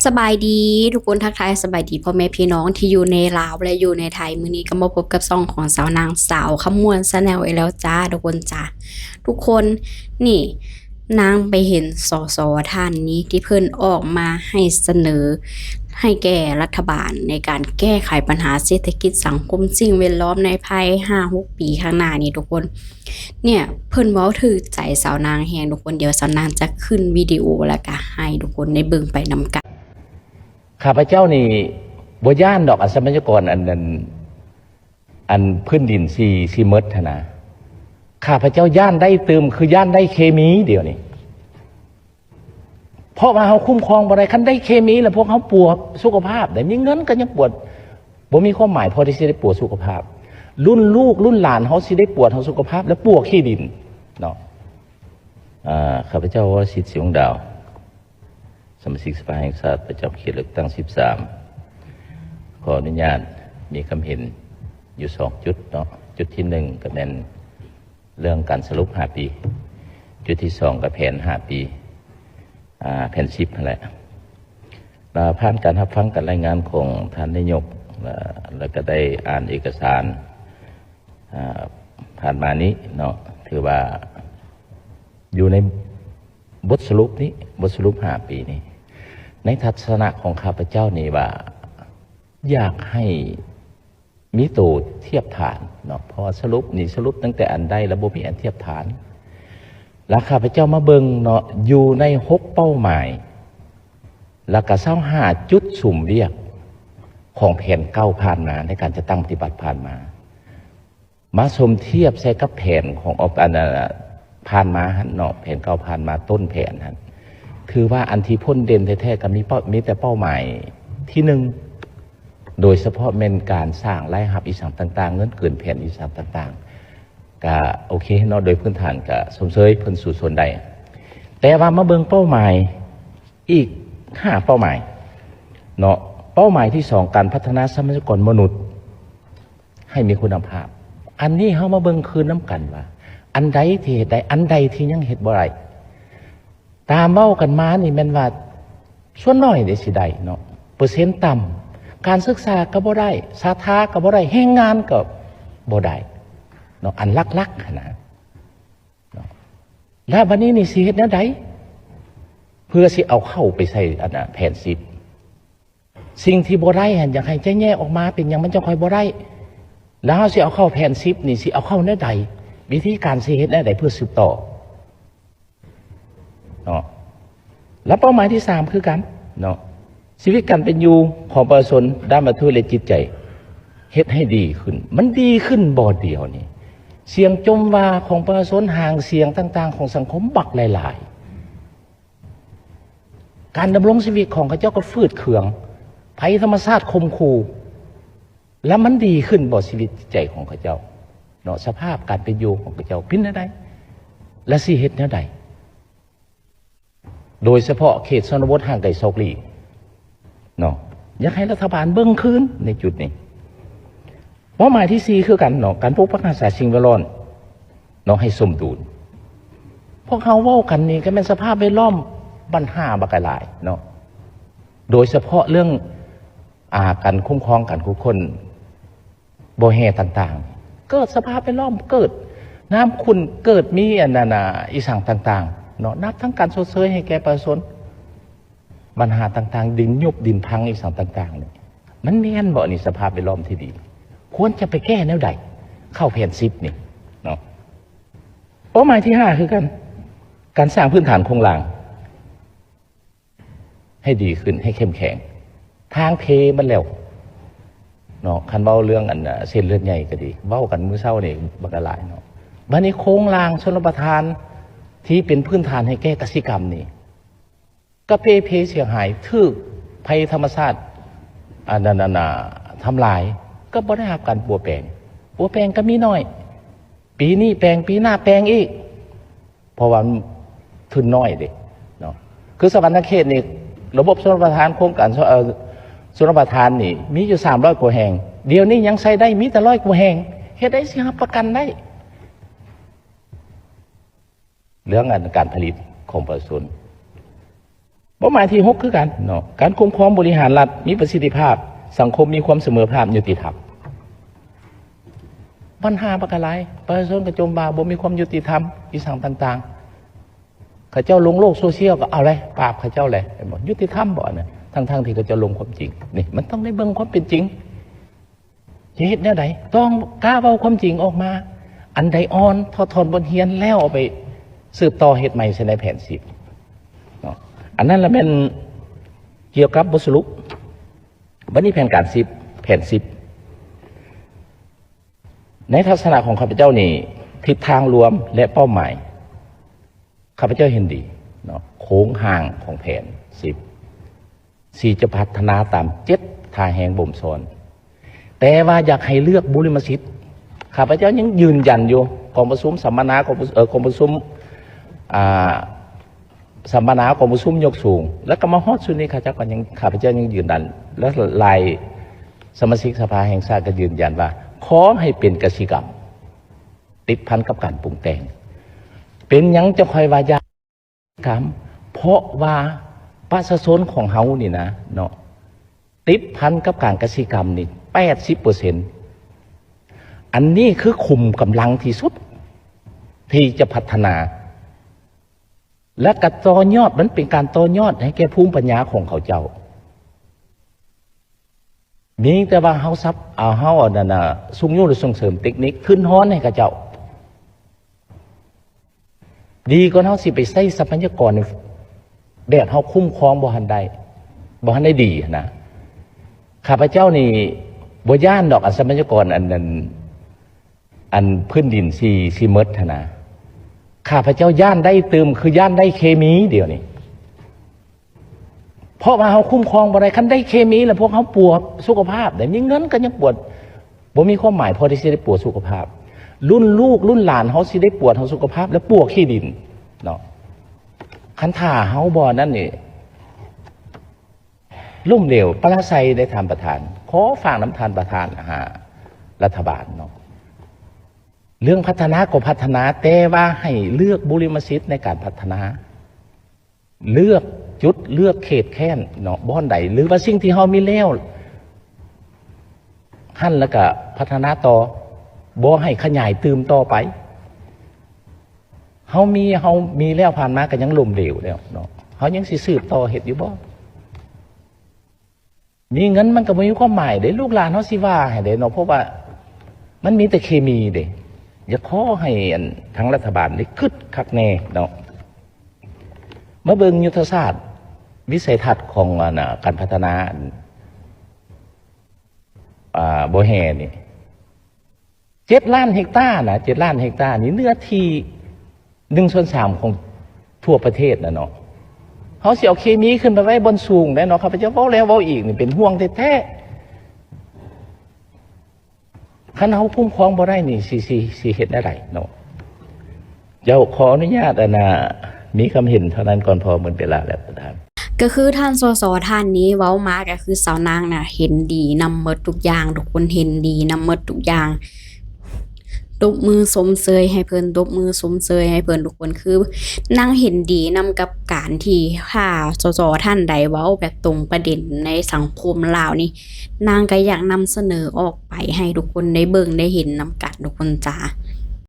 ສະບາຍດີທຸກຄົນ, ທັກທາຍສະບາຍດີພໍ່ແມ່ພີ່ນ້ອງທີ່ຢູ່ໃນລາວ ແລະ ຢູ່ໃນໄທ. ມື້ນີ້ກໍມາພົບກັບຊ່ອງຂອງສາວນາງ ສາວຄຳມ່ວນ Channel ອີກແລ້ວຈ້າທຸກຄົນຈ້າ. ທຸກຄົນ ນີ້ ນາງໄປເຫັນ ສສ ທ່ານນີ້ ທີ່ເພິ່ນອອກມາໃຫ້ສະເໜີໃຫ້ແກ່ລັດຖະບານໃນການແກ້ໄຂບັນຫາເສດຖະກິດສັງຄົມສິ່ງແວດລ້ອມໃນພາຍຫ້າຫົກປີຂ້າງໜ້ານີ້ທຸກຄົນ. ເນ່ຍ ເພິ່ນເວົ້າຖືກໃຈສາວນາງແຮງທຸກຄົນ. ດຽວສາວນາງຈະຂຶ້ນວິດີໂອ ແລ້ວກະໃຫ້ທຸກຄົນໄດ້ເບິ່ງໄປນຳກັນ. ຂ້າພະເຈົ້ານີ້ບໍ່ຢ້ານດອກ ອາ ຊັບພະຍາກອນອັນ ອັນ ອັນພື້ນດິນຊິ ຊິໝົດຫັ້ນນະ. ຂ້າພະເຈົ້າຢ້ານໄດ້ຕື່ມ ຄືຢ້ານໄດ້ເຄມີດຽວນີ້. ເພາະວ່າເຮົາຄຸ້ມຄອງບໍ່ໄດ້. ຄັນໄດ້ເຄມີແລ້ວ ພວກເຮົາປົວສຸຂະພາບໄດ້. ມີເງິນກໍຍັງປົວ ບໍ່ມີຄວາມໝາຍພໍທີ່ຊິໄດ້ປົວສຸຂະພາບ. ລຸ້ນລູກລຸ້ນຫຼານເຮົາຊິໄດ້ປົວເຮົາສຸຂະພາບ ແລະ ປົວຂີ້ດິນເນາະ. ອາ ຂ້າພະເຈົ້າ ວໍລະສິດ ສີວົງດາວ ສະມາຊິກສະພາແຫ່ງຊາດ ປະຈຳເຂດເລືອກຕັ້ງສິບສາມ ຂໍອະນຸຍາດມີຄຳເຫັນຢູ່ສອງຈຸດເນາະ. ຈຸດທີໜຶ່ງ ກໍແມ່ນ ເລື່ອງການສະຫຼຸບຫ້າປີ, ຈຸດທີສອງກໍແຜນຫ້າປີ ອາ ແຜນສິບຫັ້ນແຫຼະ. ແລ້ວຜ່ານການຮັບຟັງການລາຍງານຂອງທ່ານນາຍົກ ແລ້ວ ແລ້ວກໍໄດ້ອ່ານເອກະສານ ອາ ຜ່ານມານີ້ເນາະ, ຖືວ່າຢູ່ໃນບົດສະຫຼຸບນີ້ ບົດສະຫຼຸບຫ້າປີນີ້ ໃນທັດສະນະຂອງຂ້າພະເຈົ້ານີ້ວ່າ ຢາກໃຫ້ ມີໂຕທຽບຖານເນາະ, ເພາະວ່າສະຫຼຸບນີ້ ສະຫຼຸບຕັ້ງແຕ່ອັນໃດ ແລ້ວບໍ່ມີອັນທຽບຖານ. ແລ້ວຂ້າພະເຈົ້າມາເບິ່ງເນາະ ຢູ່ໃນຫົກເປົ້າໝາຍ ແລ້ວກະຊາວຫ້າຈຸດສຸມວຽກຂອງແຜນເກົ່າຜ່ານມາ ໃນການຈັດຕັ້ງປະຕິບັດຜ່ານມາ ມາສົມທຽບໃສ່ກັບແຜນຂອງອອກ ອັນ ອັນ ອັນ ຜ່ານມາຫັ້ນເນາະ, ແຜນເກົ່າຜ່ານມາ ຕົ້ນແຜນຫັ້ນ ຖືວ່າອັນທີ່ພົ້ນເດັ່ນແທ້ໆ ກໍມີເປົ້າ ມີແຕ່ເປົ້າໝາຍທີໜຶ່ງ ໂດຍສະເພາະແມ່ນການສ້າງລາຍຮັບອີ່ສັງຕ່າງໆ, ເງິນເກີນແຜນອີ່ສັງຕ່າງໆ ກະໂອເຄເນາະ, ໂດຍພື້ນຖານກະຊົມເຊີຍເພິ່ນສູ້ຊົນໄດ້. ແຕ່ວ່າມາເບິ່ງເປົ້າໝາຍອີກຫ້າເປົ້າໝາຍເນາະ, ເປົ້າໝາຍທີສອງ ການພັດທະນາຊັບພະຍາກອນມະນຸດໃຫ້ມີຄຸນນະພາບ. ອັນນີ້ເຮົາມາເບິ່ງຄືນນຳກັນວ່າ ອັນໃດທີ່ເຮັດໄດ້, ອັນໃດທີ່ຍັງເຮັດບໍ່ໄດ້. ຕາມເວົ້າກັນມານີ້ແມ່ນວ່າສ່ວນໜ້ອຍເດ້ຊິໄດ້ເນາະ, ເປີເຊັນຕ່ຳ, ການສຶກສາກໍບໍ່ໄດ້, ສາທາກໍບໍ່ໄດ້, ແຮງງານກໍບໍ່ໄດ້ເນາະ, ອັນຫຼັກໆຫັ້ນນະເນາະ. ແລ້ວບັດນີ້ນີ້ຊິເຮັດແນວໃດ ເພື່ອຊິເອົາເຂົ້າໄປໃສ່ອັນນະແຜນສິບ? ສິ່ງທີ່ບໍ່ໄດ້ຫັ້ນ ຢາກໃຫ້ຈະແຍກອອກມາ ເປັນຫຍັງມັນຈັ່ງຄ່ອຍບໍ່ໄດ້? ແລ້ວເຮົາຊິເອົາເຂົ້າແຜນສິບນີ້ ຊິເອົາເຂົ້າແນວໃດ? ວິທີການຊິເຮັດແນວໃດເພື່ອສືບຕໍ່ເນາະ? ແລ້ວເປົ້າໝາຍທີສາມຄືກັນເນາະ, ຊີວິດການເປັນຢູ່ຂອງປະຊາຊົນ ດ້ານວັດຖຸ ແລະ ຈິດໃຈ ເຮັດໃຫ້ດີຂຶ້ນ. ມັນດີຂຶ້ນບໍ່ດຽວນີ້? ສຽງຈົ່ມວ່າຂອງປະຊາຊົນ, ຫາງສຽງຕ່າງໆຂອງສັງຄົມບັກຫຼາຍໆ. ການດຳລົງຊີວິດຂອງເຂົາເຈົ້າກໍຝືດເຄືອງ, ໄພທຳມະຊາດຂົ່ມຂູ່, ແລ້ວມັນດີຂຶ້ນບໍ່ຊີວິດຈິດໃຈຂອງເຂົາເຈົ້າເນາະ? ສະພາບການເປັນຢູ່ຂອງເຂົາເຈົ້າເປັນແນວໃດ ແລະ ຊິເຮັດແນວໃດ? ໂດຍສະເພາະເຂດຊົນນະບົດຫ່າງໄກສອກຫຼີກເນາະ, ຢາກໃຫ້ລັດຖະບານເບິ່ງຄືນໃນຈຸດນີ້. ເປົ້າໝາຍທີສີ່ຄືກັນເນາະ, ການປົກປັກຮັກສາສິ່ງແວດລ້ອມເນາະ ໃຫ້ສົມດຸນ. ພວກເຮົາເວົ້າກັນນີ້ກໍແມ່ນສະພາບແວດລ້ອມບັນຫາບັກຫຼາຍເນາະ, ໂດຍສະເພາະເລື່ອງ ອາ ການຄຸ້ມຄອງ ການຂຸດຄົ້ນບໍ່ແຮ່ຕ່າງໆ, ເກີດສະພາບແວດລ້ອມ ເກີດນ້ຳຂຸ່ນ ເກີດມີອັນນັ້ນ ອາ ອີ່ສັງຕ່າງໆເນາະ, ນັບທັງການຊົດເຊີຍໃຫ້ແກ່ປະຊາຊົນ. ບັນຫາຕ່າງໆ ດິນຍຸບດິນພັງອີ່ສັງຕ່າງໆນີ້ ມັນແມ່ນບໍ່? ອັນນີ້ສະພາບແວດລ້ອມທີ່ດີ ຄວນຈະໄປແກ້ແນວໃດ? ເຂົ້າແຜນສິບນີ້ເນາະ. ເປົ້າໝາຍທີຫ້າຄືກັນ ການສ້າງພື້ນຖານໂຄງລ່າງໃຫ້ດີຂຶ້ນ ໃຫ້ເຂັ້ມແຂງ. ທາງເພໝົດແລ້ວເນາະ, ຄັນເວົ້າເລື່ອງອັນ ເສັ້ນເລືອດໃຫຍ່ກໍດີ ເວົ້າກັນມື້ເຊົ້ານີ້ບັກຫຼາຍເນາະ. ບັດນີ້ໂຄງລ່າງຊົນລະປະທານທີ່ເປັນພື້ນຖານໃຫ້ແກ່ກະສິກຳນີ້ ກໍເປ່ເພເສຍຫາຍ ຖືກໄພທຳມະຊາດ ອັນນັ້ນ ອັນນ່າ ທຳລາຍ ກໍບໍ່ໄດ້ຮັບການປົວແປງ, ປົວແປງກໍມີໜ້ອຍ. ປີນີ້ແປງ ປີໜ້າແປງອີກ ເພາະວ່າທຶນໜ້ອຍເດ້ເນາະ. ຄືສະຫວັນນະເຂດນີ້ ລະບົບຊົນລະປະທານ ໂຄງການ ເອີ ຊົນລະປະທານນີ້ມີຢູ່ສາມຮ້ອຍກວ່າແຫ່ງ, ດຽວນີ້ຍັງໃຊ້ໄດ້ມີແຕ່ຮ້ອຍກວ່າແຫ່ງ, ເຮັດໃດຊິຮັບປະກັນໄດ້? ເລື່ອງອັນການຜະລິດຂອງປະຊາຊົນ ເປົ້າໝາຍທີຫົກຄືກັນເນາະ ການຄຸ້ມຄອງບໍລິຫານລັດມີປະສິດທິພາບ, ສັງຄົມມີຄວາມສະເໝີພາບ, ຍຸຕິທຳ. ບັນຫາບັກຫຼາຍ, ປະຊາຊົນກໍຈົ່ມວ່າບໍ່ມີຄວາມຍຸຕິທຳ ອີ່ສັງຕ່າງໆ. ເຂົາເຈົ້າລົງໂລກໂຊຊຽວກໍເອົາແຫຼະ ປາບເຂົາເຈົ້າແຫຼະ ເຫັນບໍ່? ຍຸຕິທຳບໍ່ອັນນັ້ນ? ທັງໆທີ່ເຂົາເຈົ້າລົງຄວາມຈິງ. ນີ້ ມັນຕ້ອງໄດ້ເບິ່ງຄວາມເປັນຈິງ. ຈະເຮັດແນວໃດ? ຕ້ອງກ້າເວົ້າຄວາມຈິງອອກມາ. ອັນໃດອ່ອນ ຖອດຖອນບົດຮຽນແລ້ວ ເອົາໄປສືບຕໍ່ເຮັດໃໝ່ໃສ່ໃນແຜນສິບເນາະ. ອັນນັ້ນລະແມ່ນກ່ຽວກັບບົດສະຫຼຸບ. ບັດນີ້ແຜນການສິບ ແຜນສິບ ໃນທັດສະນະຂອງຂ້າພະເຈົ້ານີ້ ທິດທາງລວມ ແລະ ເປົ້າໝາຍ ຂ້າພະເຈົ້າເຫັນດີເນາະ. ໂຄງຮ່າງຂອງແຜນສິບ ຊິຈະພັດທະນາຕາມເຈັດທ່າແຮງບົ່ມຊ້ອນ, ແຕ່ວ່າຢາກໃຫ້ເລືອກບຸລິມະສິດ. ຂ້າພະເຈົ້າຍັງຢືນຢັນຢູ່ ກອງປະຊຸມສຳມະນາ ກອງປະ ເອີ ກອງປະຊຸມ ອ່າ ສຳມະນາ ກອງປະຊຸມຍົກສູງ ແລ້ວກໍມາຮອດຊຸດນີ້ ຂ້າເຈົ້າກໍຍັງ ຂ້າພະເຈົ້າຍັງຢືນຢັນ ແລະ ຫຼາຍສະມາຊິກສະພາແຫ່ງຊາດກໍຢືນຢັນວ່າ ຂໍໃຫ້ເປັນກະສິກຳ ຕິດພັນກັບການປຸງແຕ່ງ. ເປັນຫຍັງຈັ່ງຄ່ອຍວ່າຢາກ ກຳ ເພາະວ່າປະຊາຊົນຂອງເຮົານີ້ນະເນາະ ຕິດພັນກັບການກະສິກຳນີ້ແປດສິບເປີເຊັນ. ອັນນີ້ຄືຂຸມກຳລັງທີ່ສຸດທີ່ຈະພັດທະນາ ແລະ ກະຕໍ່ຍອດ ມັນເປັນການຕໍ່ຍອດໃຫ້ແກ່ພູມປັນຍາຂອງເຂົາເຈົ້າ. ມີແຕ່ວ່າເຮົາຊັບ ເອົາ ເຮົາອັນນັ້ນນະ ຊຸກຍູ້ ແລະ ສົ່ງເສີມເຕັກນິກ ທຶນຮອນໃຫ້ເຂົາເຈົ້າ. ດີກວ່າເຮົາຊິໄປໃຊ້ຊັບພະຍາກອນແບບເຮົາຄຸ້ມຄອງບໍ່ທັນໄດ້ ບໍ່ທັນໄດ້ດີຫັ້ນນະ. ຂ້າພະເຈົ້ານີ້ບໍ່ຢ້ານດອກ ອັນຊັບພະຍາກອນ ອັນ ອັນ ອັນພື້ນດິນຊິ ຊິໝົດຫັ້ນນະ. ຂ້າພະເຈົ້າຢ້ານໄດ້ຕື່ມ ຄືຢ້ານໄດ້ເຄມີດຽວນີ້. ເພາະວ່າເຮົາຄຸ້ມຄອງບໍ່ໄດ້. ຄັນໄດ້ເຄມີແລ້ວ ພວກເຮົາປົວສຸຂະພາບໄດ້. ມີເງິນກໍຍັງປົວ ບໍ່ມີຄວາມໝາຍພໍທີ່ຊິໄດ້ປົວສຸຂະພາບ. ລຸ້ນລູກລຸ້ນຫຼານເຮົາຊິໄດ້ປົວເຮົາສຸຂະພາບ ແລະ ປົວຂີ້ດິນເນາະ. ຄັນຖ້າເຮົາບໍ່ນັ້ນນີ້ ລົ້ມເຫຼວ ປະລາໄຊເດ້ທ່ານປະທານ. ຂໍຝາກນຳທ່ານປະທານຫາລັດຖະບານເນາະ. ເລື່ອງພັດທະນາກໍພັດທະນາ, ແຕ່ວ່າໃຫ້ເລືອກບຸລິມະສິດໃນການພັດທະນາ. ເລືອກຈຸດ ເລືອກເຂດແຄ້ນເນາະ, ບ່ອນໃດ ຫຼືວ່າສິ່ງທີ່ເຮົາມີແລ້ວຫັ້ນ ແລ້ວກະພັດທະນາຕໍ່, ບໍ່ໃຫ້ຂະຫຍາຍຕື່ມຕໍ່ໄປ. ເຮົາມີ ເຮົາມີແລ້ວ ຜ່ານມາກໍຍັງລົ້ມເຫຼວແລ້ວເນາະ, ເຮົາຍັງຊິສືບຕໍ່ເຮັດຢູ່ບໍ່? ມີເງິນມັນກໍບໍ່ມີຄວາມໝາຍເດ້, ລູກຫຼານເຮົາຊິວ່າໃຫ້ເດ້ເນາະ, ເພາະວ່າມັນມີແຕ່ເຄມີເດ້. ຢາກຂໍໃຫ້ ອັນ ທາງລັດຖະບານໄດ້ຄິດຄັກແນ່ເນາະ, ມາເບິ່ງຍຸດທະສາດ ວິໄສທັດຂອງ ອັນ ການພັດທະນາ ອັນ ອ່າ ບໍ່ແຮ່ນີ້. ເຈັດລ້ານເຮັກຕານະ, ເຈັດລ້ານເຮັກຕານີ້ ເນື້ອທີ່ໜຶ່ງສ່ວນສາມຂອງທົ່ວປະເທດນະເນາະ. ເຮົາຊິເອົາເຄມີຂຶ້ນໄປໄວ້ບ່ອນສູງໄດ້ເນາະ, ຂ້າພະເຈົ້າເວົ້າແລ້ວເວົ້າອີກນີ້ ເປັນຫ່ວງແທ້ໆ. ຄັນເຮົາຄຸ້ມຄອງບໍ່ໄດ້ນີ້ ຊິ ຊິ ຊິເຮັດແນວໃດເນາະ? ເຈົ້າ ຂໍອະນຸຍາດ ອັນນ່າ ມີຄຳເຫັນເທົ່ານັ້ນກ່ອນ ເພາະໝົດເວລາແລ້ວປະທານ. ກໍຄືທ່ານ ສສ ທ່ານນີ້ເວົ້າມາ ກໍຄືສາວນາງນະເຫັນດີນຳໝົດທຸກຢ່າງ, ທຸກຄົນເຫັນດີນຳໝົດທຸກຢ່າງ. ຕົບມືຊົມເຊີຍໃຫ້ເພິ່ນ, ຕົບມືຊົມເຊີຍໃຫ້ເພິ່ນທຸກຄົນ. ຄືນາງເຫັນດີນຳກັບການທີ່ຖ້າ ສສ ທ່ານໃດເວົ້າແບບຕົງປະເດັນໃນສັງຄົມລາວນີ້, ນາງກໍຢາກນຳສະເໜີອອກໄປໃຫ້ທຸກຄົນໄດ້ເບິ່ງໄດ້ເຫັນນຳກັນ ທຸກຄົນຈ໋າ.